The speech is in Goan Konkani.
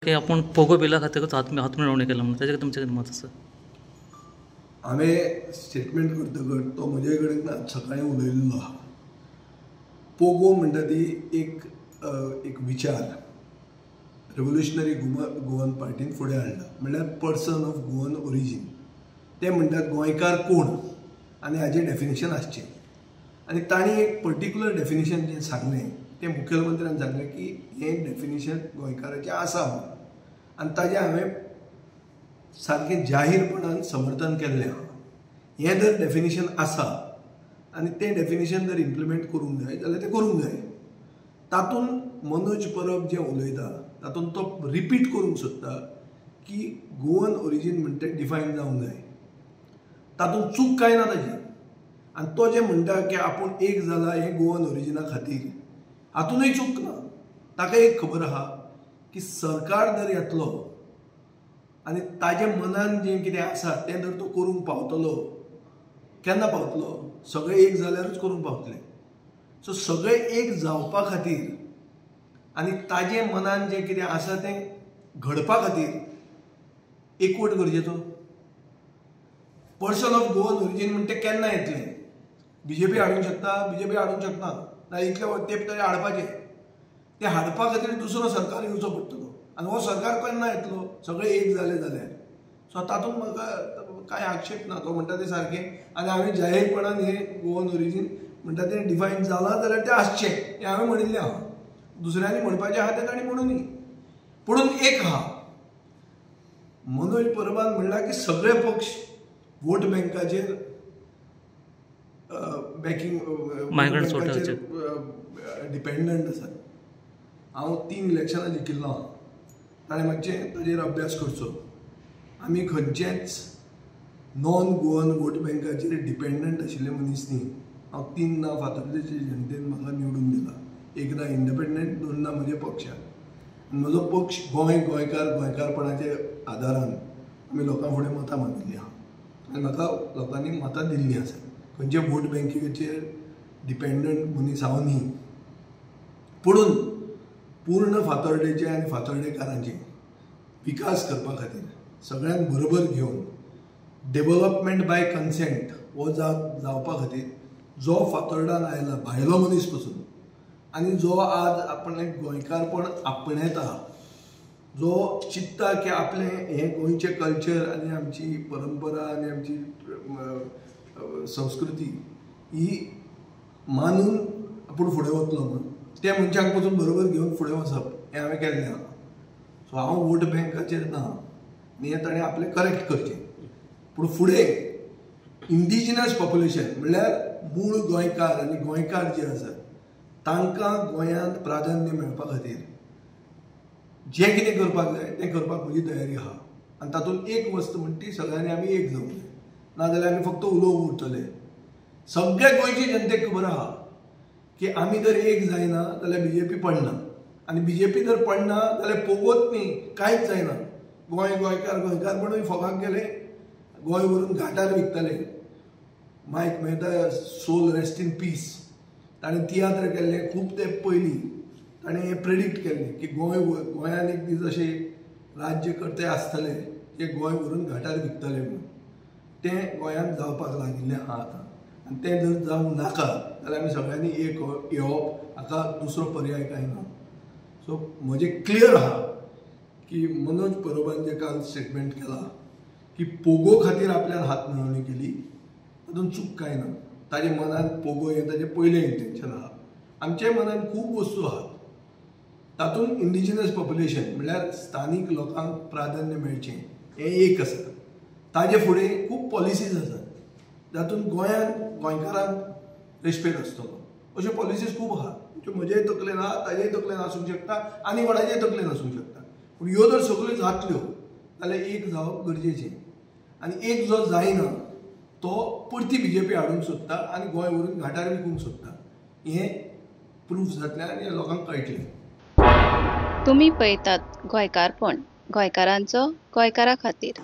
की आपूण पोगो बिला खातीरूच हात मेळोवणी केला म्हणून, ताजेर तुमचें कितें मत आसा? हांवें स्टेटमेंट करतकच तो म्हजे कडेन आज सकाळीं उलयल्लो आहा. पोगो म्हणटा ती एक एक विचार रेवोल्युशनरी गोवन पार्टीन फुडें हाडला, म्हणल्यार पर्सन ऑफ गोवन ओरिजीन. ते म्हणटात गोंयकार कोण आनी हाजें डेफिनेशन आसचें, आनी तांणी एक पर्टिक्युलर डेफिनेशन जें सांगलें तें मुखेलमंत्र्यान सांगलें की हें डेफिनेशन गोंयकाराचें आसा म्हणून, आनी ताजें हांवें सारकें जाहीरपणान समर्थन केल्लें आहा. हें जर डेफिनेशन आसा आनी तें डेफिनेशन जर इम्प्लिमेंट करूंक जाय जाल्यार तें करूंक जाय. तातूंत मनोज परब जें उलयता तातूंत तो रिपीट करूंक सोदता की गोवन ओरिजीन म्हणटा तें डिफायन जावंक जाय, तातूंत चूक कांय ना ताजी. आनी तो जें म्हणटा की आपूण एक जाला हें गोवन ओरिजिना खातीर, हातूनय चूक ना. ताका एक खबर आहा की सरकार जर येतलो आनी ताजे मनान जें कितें आसा तें जर तो करूंक पावतलो, केन्ना पावतलो? सगळे एक जाल्यारूच करूंक पावतले. सो सगळे एक जावपा खातीर आनी ताजे मनान जें कितें आसा तें घडपा खातीर एकवट गरजेचो. पर्सन ऑफ गोवन ओरिजीन म्हणटा तें केन्ना येतलें? बीजेपी हाडूंक शकता? बीजेपी हाडूंक शकना, ना इतले तेंप तरी हाडपाचें. तें हाडपा खातीर दुसरो सरकार येवचो पडटलो, आनी हो सरकार केन्ना येतलो? सगळे एक जाले जाल्यार. सो तातूंत म्हाका कांय आक्षेप ना, तो म्हणटा तें सारकें. आनी हांवें जाहीरपणान हें गोवन ओरिजीन म्हणटा तें डिफायन जालां जाल्यार तें आसचें हें हांवें म्हणिल्लें आहा. दुसऱ्यांनी म्हणपाचें आहा तें तांणी म्हणुनी. पुणून एक आहा, मनोज परबान म्हणलां की सगळे पक्ष वोट बँकाचेर बॅकिंग बँकाचेर डिपेंडंट आसात. हांव 3 इलेक्शनां जिखिल्लो आहा, ताणें मातशें ताजेर अभ्यास करचो. आमी खंयचेच नॉन गोवन वोट बँकाचेर डिपेंडंट आशिल्ले मनीस न्ही. हांव 3 फातोर्डेचे जनतेन म्हाका निवडून दिला, 1 इंडिपेंडंट, 2 म्हज्या पक्षान. म्हजो पक्ष गोंय गोंयकार गोंयकारपणाच्या आदारान आमी लोकां फुडें मतां मागिल्लीं आहा आनी म्हाका लोकांनी मतां दिल्लीं आसा. खंयचे वोट बँकेचेर डिपेंडंट मनीस हांव न्ही. पुणून पूर्ण फातोर्डेचे आनी फातोर्डेकारांचे विकास करपा खातीर सगळ्यांक बरोबर घेवन डेव्हलपमेंट बाय कन्सेंट हो जावपा खातीर जो फातोर्डान आयला भायलो मनीस पसून आनी जो आज आपणें गोंयकारपण आपणयता, जो चिंत्ता की आपलें हें गोंयचें कल्चर आनी आमची परंपरा आनी आमची संस्कृती ही मानून आपूण फुडें वतलो म्हणून, त्या मनशांक पसून बरोबर घेवन फुडें वचप हें हांवें केल्लें आहा. सो हांव वोट बँकाचेर ना, आनी हें ताणें आपलें करेक्ट करचें. पूण फुडें इंडिजिनस पॉप्युलेशन म्हणल्यार मूळ गोंयकार आनी गोंयकार जे आसात तांकां गोंयांत प्राधान्य मेळपा खातीर जें कितें करपाक जाय तें करपाक म्हजी तयारी आहा. आनी तातूंत एक वस्त म्हणटा ती सगळ्यांनी आमी एक जावंक जाय, नाजाल्यार आमी फक्त उलोवंक उरतले. सगळे गोंयचे जनतेक खबर आहा की आमी जर एक जायना जाल्यार बीजेपी पडना, आनी बीजेपी जर पडना जाल्यार पोगोत न्ही, कांयच जायना. गोंय गोंयकार गोंयकारपणूय फोगाक गेले, गोंय व्हरून घाटार विकतले. Mike Mehta soul rest in peace, ताणें तियात्र केल्ले खूब ते पयलीं, ताणें हें प्रेडिक्ट केल्लें की गोंय गोंयान एक दीस अशें राज्यकर्ते आसतले जे गोंय व्हरून घाटार विकतले म्हणून. तें गोंयांत जावपाक लागिल्लें आहा आतां, आनी तें जर जावंक नाका जाल्यार आमी सगळ्यांनी एक येवप, हाका दुसरो पर्याय कांय ना. सो म्हजें क्लियर आहा की मनोज परबान जें काल स्टेटमेंट केलां की पोगो खातीर आपल्यान हात मेळोवणी केली, तातूंत चूक कांय ना. ताजे मनान पोगो हें ताजें पयलें इंटेन्शन आहा. आमच्या मनान खूब वस्तू आहात, तातूंत इंडिजिनस पॉप्युलेशन म्हणल्यार स्थानीक लोकांक प्राधान्य मेळचें हें एक आसा. ताजे फुडें खूब पॉलिसीज आसात जातूंत गोंयांत गोंयकारांक रेस्पेद आसतलो, अश्यो पॉलिसीज खूब आहात ज्यो म्हजेय तकलेन आहा, ताजेय तकलेन आसूंक शकता आनी कोणाचेय तकलेन आसूंक शकता. पूण ह्यो जर सगळ्यो जातल्यो जाल्यार एक जावप गरजेचें, आनी एक जो जायना तो परती बीजेपी हाडूंक सोदता आनी गोंय व्हरून घाटार विकूंक सोदता, हें प्रूफ जातलें आनी लोकांक कळटलें. तुमी पळयतात गोंयकारपण, गोंयकारांचो गोंयकारा खातीर.